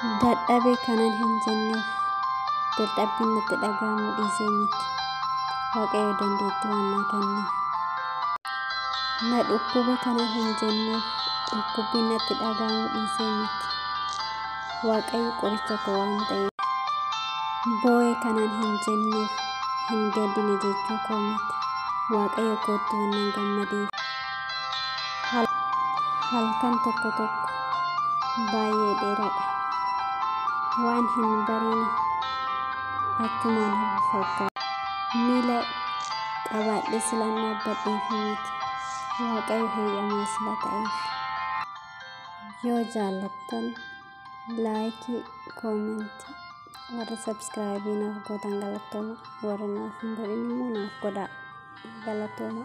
Dadhabe kanan hin jenneef dadhabbiin natti dhaga'amuu dhiisee miti. Waaqayyo dandeettii waan naa kenneef. Na dhukkube kanan hin jenneef dhukkubbiin natti dhaga'amuu dhiisee miti. Waaqayyo qoricha koo waan ta'eef. Boo'e kanan hin jenneef hin gaddine jechuu koo miti. Waaqayyo kootti waan gammadeef. Halkan tokko tokko baay'ee dheeraadha. Waan hin bariine achumaan hafu fakkaata. Miila qabaadhee silaan dhaabbadheef miti. Waaqayyo heeyyamaa sila ta'eef. Yoo jaallattan laayikii, koomentii, warra sabskraayibii naaf gootan galatooma, warra naaf hin godhin immoo naaf godhaa, galatooma.